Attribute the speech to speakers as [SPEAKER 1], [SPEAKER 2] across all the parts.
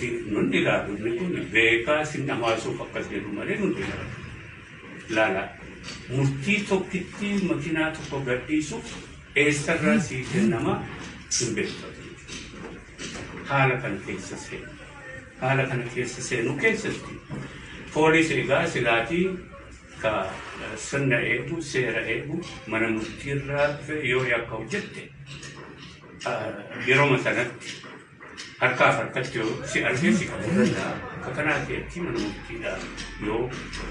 [SPEAKER 1] Nun ilaalu inni kun beekaa sin dhamaasuuf akkas jedhu malee nun ilaalu. Laala, murtii tokkitti makiinaa tokko gadhiisuuf eessarraa sii kennama hin beektu. Haala kana keessa seenu. Haala kana keessa seenuu keessatti poolisii egaa silaatii ka sirna eegu, seera eegu, mana murtiirraa dhufe yoo yakka hojjette yeroo sanatti harkaaf harkatti yoo si argee si qabuu danda'a. Akka kanaatti achi mana murtiidhaa yoo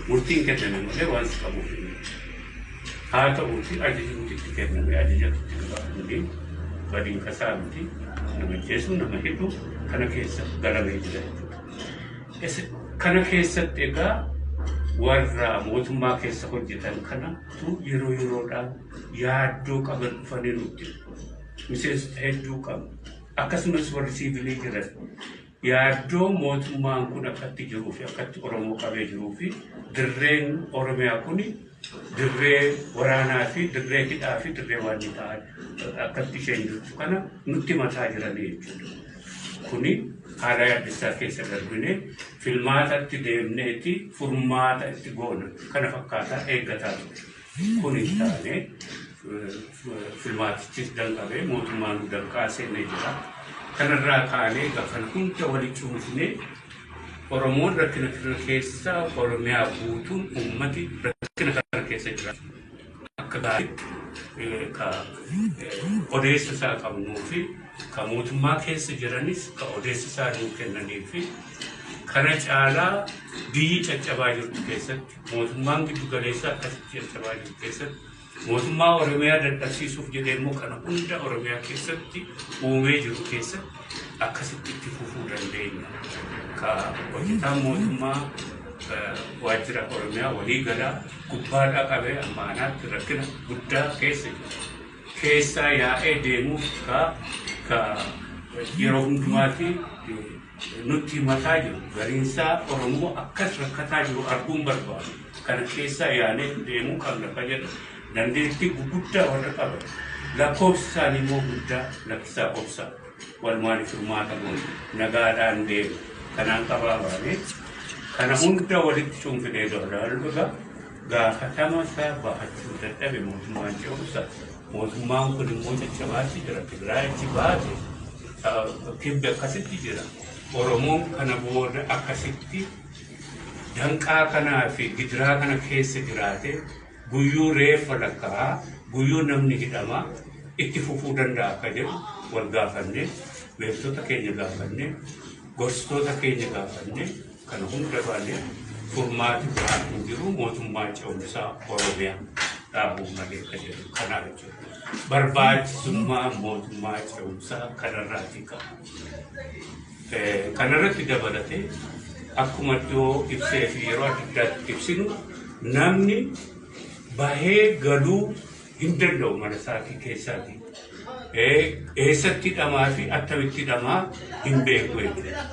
[SPEAKER 1] murtiin kenname malee waan si qabuuf hin jiru. Haa ta'uuti ajajni itti kenname ajajatu itti qaba hundi badiin kasaa miti, nama ajjeesuu, nama hidhu kana keessa galamee jira jechuudha. Kana keessatti egaa warra mootummaa keessa hojjetan kanatu yeroo yeroodhaan yaaddoo qaban dhufanii nutti miseensota hedduu qabu. Akkasumas warri siivilii jiran yaaddoo mootummaan kun akkatti jiruu fi akkatti Oromoo qabee jiruu fi dirreen Oromiyaa kun dirree waraanaa fi dirree hidhaa fi dirree waan inni ta'an akkatti isheen jirtu kana nutti mataa jiranii jechuudha. Kuni haala yaaddessaa keessa darbinee filmaatatti deemneeti furmaata itti goona kana fakkaataa eeggataa ture. Kun hin taane, filmaatichis danqabee mootummaan nu danqaa seenee jira. Kanarraa kaanee egaa kana hunda walitti cuunfinee Oromoon rakkina kana keessa, Oromiyaa guutuun uummati rakkina kana keessa jira. Akka gaariitti ka odeessa isaa qabnuu fi ka mootummaa keessa jiranis ka odeessa isaa nuu kennanii fi kana caalaa biyyi caccabaa jirtu keessatti, mootummaan giddu galeessaa akkasitti caccabaa jiru keessatti, mootummaa Oromiyaa dadhabsiisuuf jedhee immoo kana hunda Oromiyaa keessatti uumee jiru keessatti akkasitti itti fufuu dandeenya. Ka hojjetaan mootummaa waajjira Oromiyaa walii galaa gubbaadhaa qabee amma aanaatti rakkina guddaa keessa jiru. Keessaa yaa'ee deemuuf ka yeroo hundumaatti nutti himataa jiru. Gariinsaa Oromoo akkas rakkataa jiru arguun barbaadu. Kana keessaa yaanee deemuu qabna ka jedhu dandeettii guguddaa warra qaban. Lakkoofsi isaanii immoo guddaa, lakkisaa obsa. Walumaan furmaata goona. Nagaadhaan deema. Kanaan qabaa baanee kana hunda walitti cuunfinee ilaalu egaa gaafatama isaa bahachuu dadhabe mootummaan ce'umsa. Mootummaan kun immoo caccabaatti jira. Tigraay achi baate, kibbi akkasitti jira. Oromoon kana booda akkasitti danqaa kanaa fi gidiraa kana keessa jiraate guyyuu reeffa lakkaa'aa, guyyuu namni hidhamaa itti fufuu danda'a akka jedhu wal gaafanne, beektota keenya gaafanne, gorsitoota keenya gaafanne, kana hunda baanee furmaati biraa hin jiru mootummaa ce'umsaa Oromiyaa dhaabuu malee ka jedhu kanaa jechuudha. Barbaachisummaa mootummaa ce'umsaa kanarraatii qaba. Kanarratti dabalatee akkuma iddoo ibsee fi yeroo adda addaatti ibsinu namni bahee galuu hin danda'u mana isaatii keessaatii. Eessatti hidhamaa fi attamitti hidhamaa hin beeku jechuudha.